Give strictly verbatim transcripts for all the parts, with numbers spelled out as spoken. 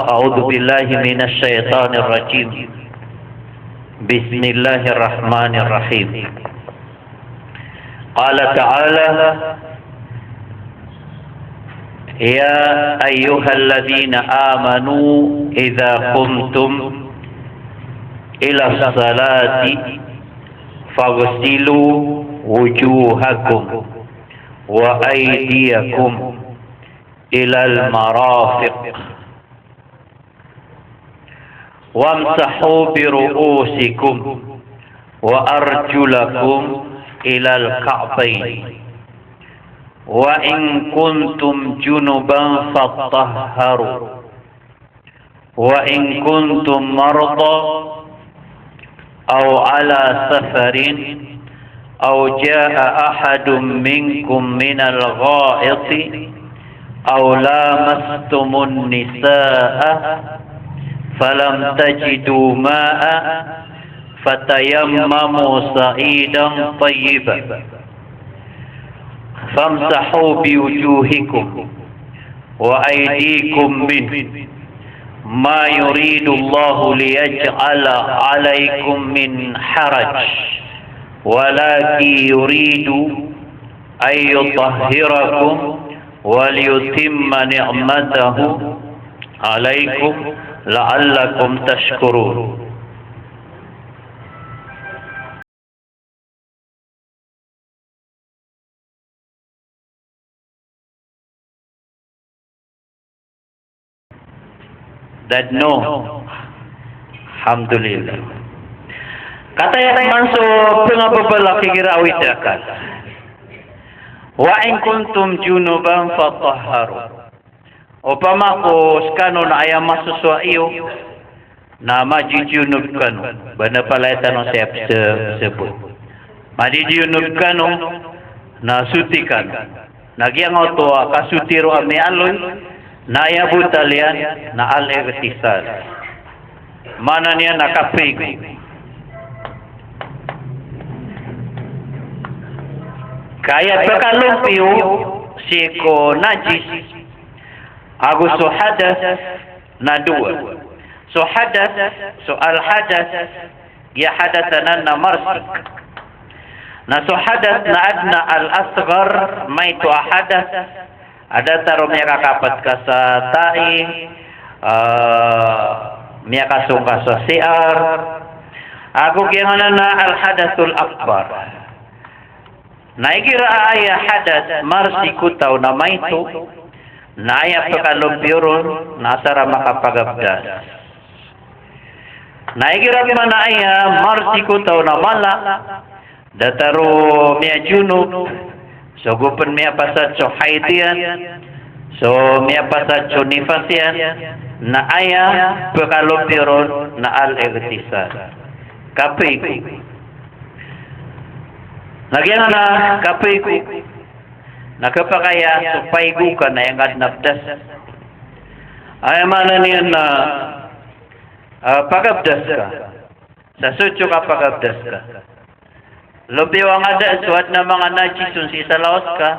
أعوذ بالله من الشيطان الرجيم. بسم الله الرحمن الرحيم. قال تعالى: يا أيها الذين آمنوا إذا قمتم إلى الصلاة فاغسلوا وجوهكم وأيديكم إلى المرافق وامسحوا برؤوسكم وأرجلكم إلى الكعبين وإن كنتم جنبا فاطهروا وإن كنتم مرضى أو على سفر أو جاء أحد منكم من الغائط أو لامستم النساء فلم تجدوا ماء فتيمموا صعيدا طيبا فامسحوا بوجوهكم وأيديكم منه ما يريد الله ليجعل عليكم من حرج ولكن يريد أن يطهركم وليتم نعمته عليكم لعلكم تشكرون. Dadno. Alhamdulillah. Kataya man so pngababalak igira awid akal. Wa in kuntum junuban fatahharu. Opama ko skano na aya masosowa iyo, na madjidjiyunub kano, ba na palaya tano sii pse-, psebot. Madjidjiyunub kano, na soti kano. Na giyangkoto a kasoti ron a miyaaloy, na aya botal iyan, na al-ightisal. Maana niyan na kapaigo. Ka aya pkalompiyo sii ko najis, ago so hadas na dowa. So hadas, so al-hadas, giya hadas anan na marsik. Na so hadas na adn a al-asghar, maito a hadas a datar o miyakakapat ka sa tai, ah, miyakasong ka sa C R. Ago giyanan na al-hadasul akbar. Na igira a aya hadas marsik o taw na maito, na aya pkalompiyo ron na asar a makapagabdas. Na igira pman a aya marsik o taw na mala, datar o miyajunub, so go pn miyapasad so haid iyan, so miyapasad so nifas iyan, na aya pkalompiyo ron na al-ightisal. Kapaigo. Na giyanan a kapaigo na khapakay a so paigo ka na aya ngka dn a bdas. Aya maana niyan na, ah, pagabdas ka. Sa sotyo ka pagabdas ka. Lompiyo angka da so adn a manga najis on sii sa lawas ka,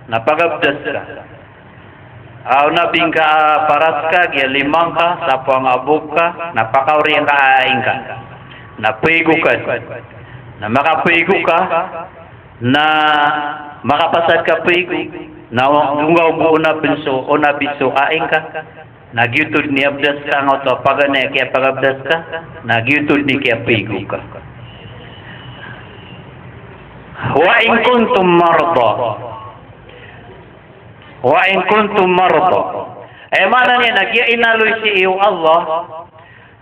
na pagabdas ka. Aw na bingka a paras ka, giya lima ngka, sapoang a bok ka, na pakaori ngka a ai ngka. Na paigo ka. Na makapaigo ka, na makapasad ka paigo, na gongga o bo o na bnso, o na bnso a ai ngka. Na giyoto dn i abdas ka, angkoto a paganay a kiyapagabdas ka, na giyoto dn i kiyapaigo ka. Wa in kuntum marda. Wa in kuntum marda. Aya maana niyan na giya inaloy sii o Allah,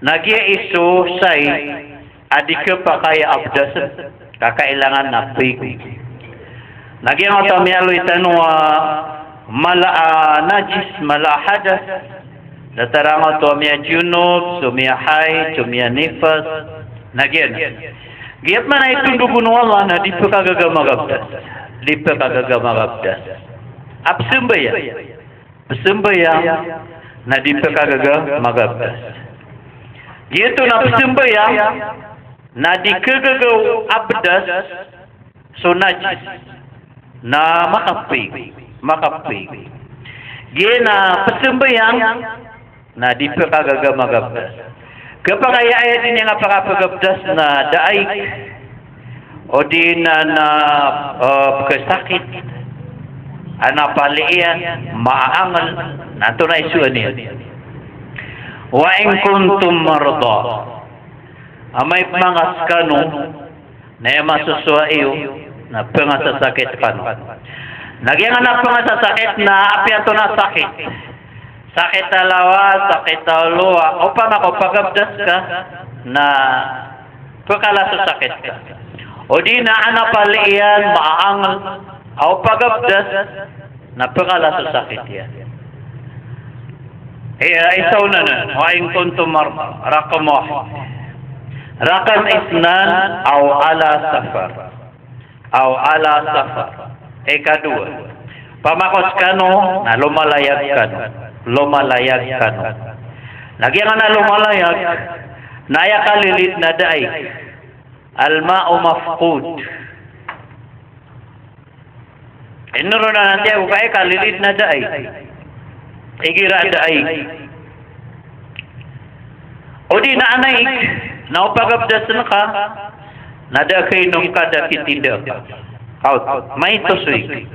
na giya i so say a di khapakay a abdasn, ka kailangan na paigo. Na giyangkoto a miyaaloy tano a mala a najis, mala a hadas, datar angkoto a miyajunub, so miyahaid, so miyanifas, na giyanan. Giya pman a itondog on o Allah na di pkhagaga magabdas. Di pkhagaga magabdas. A pzambayang. Pzambayang na di pkhagaga magabdas. Giyoto na pzambayang na di khagaga abdas so najis. Na makapaigo, makapaigo. Giya na pzambayang Na di pkhagaga magabdas. Khapakay a aya dn a pkhapagabdas na daig, odi na, na, eh, pkhasakit, a na paliyan, maangl, na antonaa i sowa niyan. Wa in kuntum marda. Amay pman ka skano, na aya masosowa iyo na pngasasakit kano. Na giyangkanan a pngasasakit na apiya antonaa a sakit. Sakit a lawas, sakit a olowa, opama ka o pagabdas ka, na pkala so sakit ka. Odi na a na paliyan, maangl, a o pagabdas, na pkala so sakit iyan. Iya, isa on anan, wa in kuntum marda, raqam wahid. Raqam ithnan, aw ala safar. Aw ala safar. Ikadowa. Opama ka o skano, na lomalayag kano. Lomalayag kano. Na giyangkanan a lomalayag, na aya kalilid na daig. Al-ma'u mafqud. Ino ron anan tiyago ka aya kalilid na daig. Igira a daig. Odi na a naig, na o pagabdasn ka, na da a kainom ka, da a kitinda ka. Out. Maito so ig.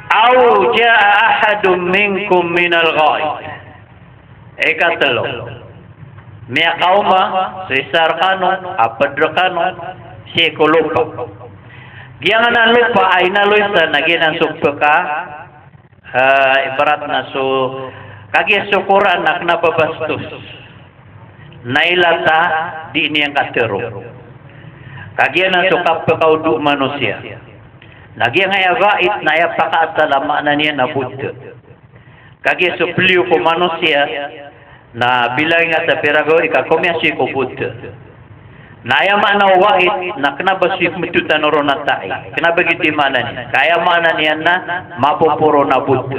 Aw jaa ahadun minkum minal gha'it. Ikatlo, miyakaoma so isa rkano a pd rkano sii ko lopa. Giyangkanan a lopa a inaloy sa na giyanan so pka, eh, ibarat na so, kagiya so Qur'an na kna ba bastos. Na ilata, di niyan katharo. Kagiya na so kapkawudu manosiya. Na giyangkaya gha'it na aya pakaasal a maana niyan na bot. Kagiya so pliyo ko manosiya, na bilangi nga sa pira gawii ka komiya sii ko bot. Na aya maana o gha'it, na kna ba sii ko mtotano ron a ta'i. Kna ba giyoto i maana niyan. Ka aya maana niyan na mapoporo na bot.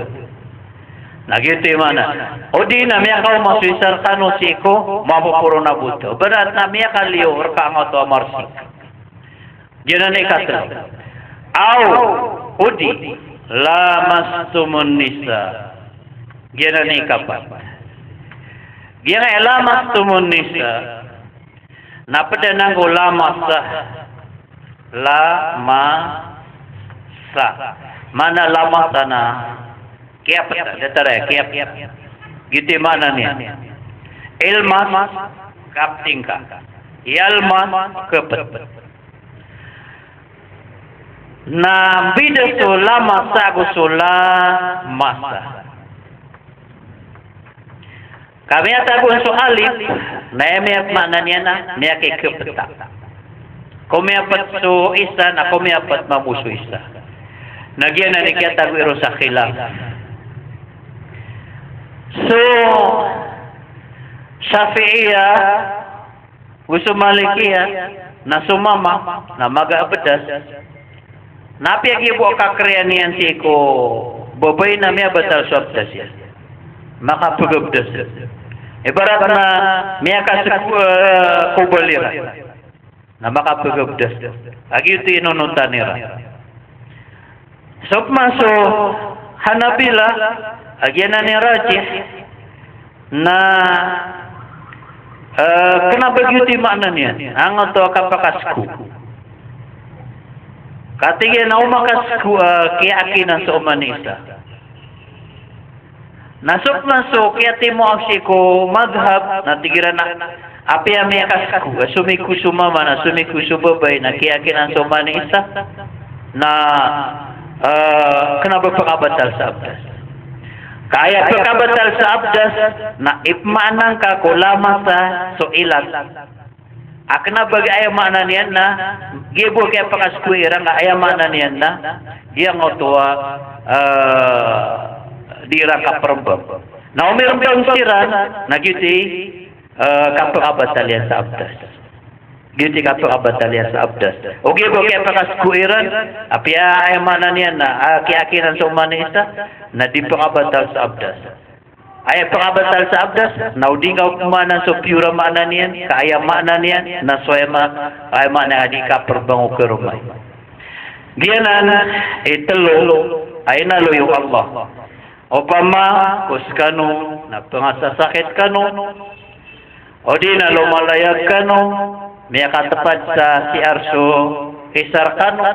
Na giyoto i maana. Odi na miyakaoma so isa rkano sii ko mapoporo na bot. Ibarat na miyakaliyo rka angkoto a marsik. Giyanan i ikatlo. Aw, odi, lamastumun nisa. Giyanan i ikapat. Giyangkaya lamastumun nisa. Na pd anan ko lamasa. Lamasa. Maana lamasa na kiyapta, datar aya kiyapta. Giyoto i maana niyan. Ilmas, kapting ka. Yalmas, kpt. Na mbida so lamasa ago so lamasa. Ka miyatago on so alif, na aya miyapmaana niyan na miyakikpta. Ko miyapt so isa, na ko miyapt mambo so isa. Na giyanan i kiyatago iron sa khilaf. So Shafi'iyah, go so Malikiyah, na so mama, na maga a bdas. Na apiya giya bo a kakriyan iyan sii ko babay na miyabatal so abdas iyan. Makapagabdas. Ibarat na miyakasgo, eh, ko baliran. Na makapagabdas. Kagiya oto i inonotan iran. So pman so Hanabila, a giyanan i rajih, na, eh, kna ba giyoto i maana niyan. Angkoto a kapakasgo. Katii giya na o makasgo, eh, kiyakinan so oman i isa. Na so pman so kiyatimoa sii ko madhab, na tig iran a apiya miyakasgo, eh, somiko so mama na somiko so babay na kiyakinan so oman i isa, na, eh, kna ba pkabatal sa abdas. Ka aya pkabatal sa abdas, na ipmaana ngka ko lamasa so ilat. A kna ba giya aya maana niyan na, giya bo a kiyapakasgo iran ka aya maana niyan na, giyangkoto a, eh, di iran kaprmbang. Na o mirmbang siran, na giyoto i, eh, kapkabatal iyan sa abdas. Giyoto i kapkabatal iyan sa abdas. O giya bo a kiyapakasgo iran, apiya aya maana niyan na, ah, kiyakinan so oman i isa, na di pkabatal sa abdas. Aya pkabatal sa abdas, na o di ngka opmaana so piyora maana niyan, ka aya maana niyan, na so aya ma-, aya maana a di kaprmbang o karoma. Giyanan i tlo a inaloy o Allah. Opama ko sekano na pengasasakit kano, odi na lomalayag kano, miyakatepad sa C R so kisar kano,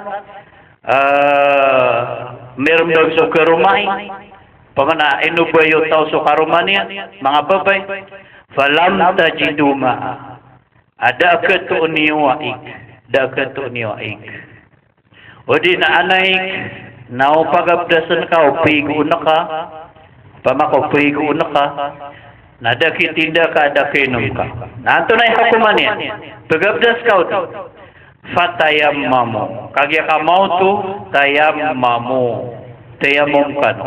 eh, miremdem so karomai, opama na inoba iyo taw so karoma niyan, manga babay, falam tajidu ma'a. A da a ketoon iyo a ig, da a ketoon iyo a ig. Odi na anaig, na o pagabdasen ka o pigoon ka, opama ko pigoon ka, na da kitinda ka, da kinom ka. Na antonaa i hokoman iyan? Pagabdas ka odi. Fatayammamu. Kagiya ka maoto, tayammamu. Tayammum kano.